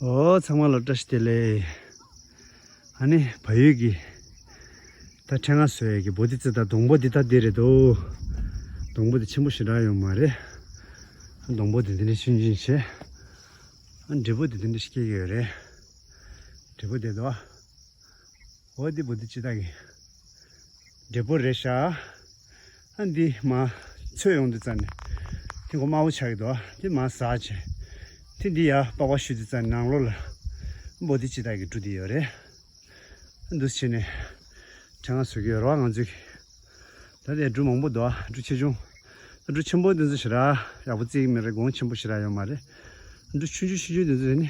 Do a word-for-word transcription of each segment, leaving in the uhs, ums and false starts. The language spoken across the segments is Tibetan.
ཨོ་ཚང་མ་ལ་བཀྲ་ཤིས་བདེ་ལེགས། ཨ་ནི་བལ་ཡུལ་གྱི་ད་ཕྲེང་བ་བཟོ་ཡས་ཀྱི་བོ་དྷི་ཙི་ཏ་སྡོང་པོ་འདི་ད་འདི་རེད་དོ། སྡོང་པོ་འདི་ཆེན་པོ་ཞེ་དྲག་ཡོད་མ་རེད། སྡོང་པོ་འདི་འདི་འདྲ་ཆུང་ཆུང་བྱས། ཨ་འབྲས་བུ་འདི་འདི་འདྲ་ཞིག་སྐྱེ་གི་ཡོད་རེད། འབྲས་བུ་འདི་དོ། འོ་འདི་བོ་དྷི་ཙི་ཏ་གི་འབྲས་བུ་རེད་ཤག་ཨ་འདི་མ་ཚོས་ཡོང་དུས་ཙ་ནས་དེ་གོ་དམར་པོ་ཆགས་ཀྱི་འདུག་དེ་མ་ཟ་བྱས། དེ་འདི་ཡར་པགས་པ་བཤུས་དུས་ཙ་ནས་ནང་ལོགས་ལ་བོ་དྷི་ཙི་ཏ་གི་འབྲུ་འདི་ཡོད་རེད། ཨ་འདུག་བྱས་ནས་ཕྲེང་བ་བཟོ་གི་ཡོད་རེད་བ་ང་ཚོས་གི། ད་ལྟའི་འབྲུ་མང་པོ་འདུག་ཨ། འབྲུ་ཆེ་ཆུང་། ད་འབྲུ་ཆེན་པོ་འདི་ཚོ་ཞེ་དྲག་ཡག་པོ་བརྩི་གི་མེད་རེད། གོང་ཆེན་པོ་ཞེ་དྲག་ཡོད་མ་རེད། འབྲུ་ཆུང་ཆུང་ཆུང་ཆུང་འདི་ཚོ་ནི་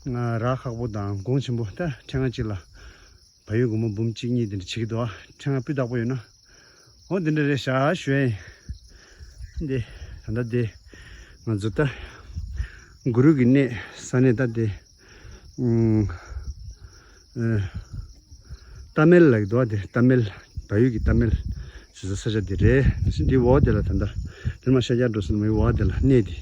ང་རག་ཁག་པོ་དང་གོང་ཆེན་པོ། ད་ཕྲེང་བ་གཅིག་ལ་བལ་ཡུལ་སྒོར་མོ་འབུམ་གཅིག་གཉིས་འདི་འདྲ་བྱེད་ཀྱི་འདུག་ཨ། ཕྲེང་བ་སྤུས་དག་པོ་ཡོད་ན། འོ་འདི་འདྲ་རེད་ཤག་ཞུ་ཡ་ཡིན། འདི་ད་ལྟ་འདི་ང་ཚོ་ད་གུ་རུ་གི་གནས་ས་གནས་ད་འདི་ཨུམ། ཨ། ཏ་མེལ་ལབ་ཀྱི་འདུག་ཨ། དེ་ཏ་མེལ། བལ་ཡུལ་གྱི་ཏ་མེལ་ཞེས་ས་ཆ་དེ་རེད། འདི་འོག་དེ་ལ་ད་ལྟ་དེར་མ་ཤར་རྒྱག་འགྲོ་སོང་། མི་འོག་དེ་ལ་གནས་དེ་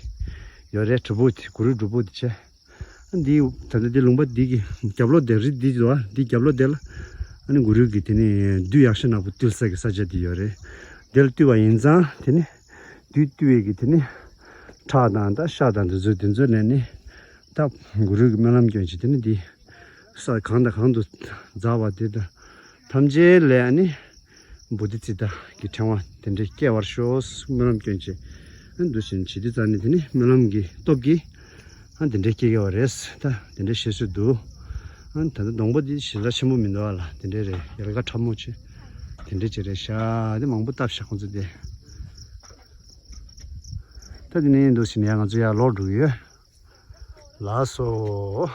ཡོད་རེད། གྲུ་བོ་དེ་གུ་རུའི་གྲུ་བོ་དེ་བྱས། ཨ་འདི་ད་ལྟ་འདི་ལུང་པ་འདི་གི་རྒྱབ་ལོགས་དེ་རི་འདི་འདུག་ཨ། འདི་རྒྱབ་ལོགས་དེ་ལ་ཨ་ནི་གུ་རུ་གི་དེ་ནི་བདུད་ཡག་ཤོས་ནག་པོ་བཏུལ་ས་གི་ས་ཆ་དེ་ཡོད་རེད། དེ་ལ་བཏུལ་བ་ཡིན་ཙང་དེ་ནི་བདུད་བཏུལ་བའི་གི་དེ་ནི་ཁྲག་དང་ད་ཤ་དང་དེ་ཚོ་དེ་ཚོ་ནས་ནི། ད་གུ་རུའི་སྨོན་ལམ་སྐྱོན་བྱེད་དེ་ནི་འདི་ས་གང་དང་གང་དུ་འཛག་པ་དེ་དང་ཐམས་ཅད་ལས་ཨ་ནི་བོ་དྷི་ཙི་ཏ་གི་ཕྲེང་བ་དེ་འདྲ་སྐྱེ་བར་ཤོག་སྨོན་ལམ་སྐྱོན་བྱེད། ཨ་འདུག་བཞིན་བྱེད་དུས་ཙ་ནི་དེ་ནི་སྨོན་ལམ་གྱི་སྟོབས་ཀྱིས་ཨ་དེ་འདྲ་སྐྱེ་གི་བ་རེད། ད་དེ་འདྲ་བཤད་སྲོལ་འདུག་ཨ་ད་ལྟ་སྡོང་པོ་འདི་ཞེ་དྲག་ཆེན་པོ་མི་འདུག་ཨ་ལ། དེ་འདྲ་རེད། ཡལ་ག་ཁྲ་མོ་ཆེ་དེ་འདྲ་ཅིག་རེད་ཤག་དེ་མང་པོ་བཏབ་ཤག་ཁོང་ཚོ་དེ། ད་དེ་ནས་འདུག་བཞིན་ཡ་ང་ཚོ་ཡར་ལོག་འགྲོ་གི་ཡོད། ལགས་སོ།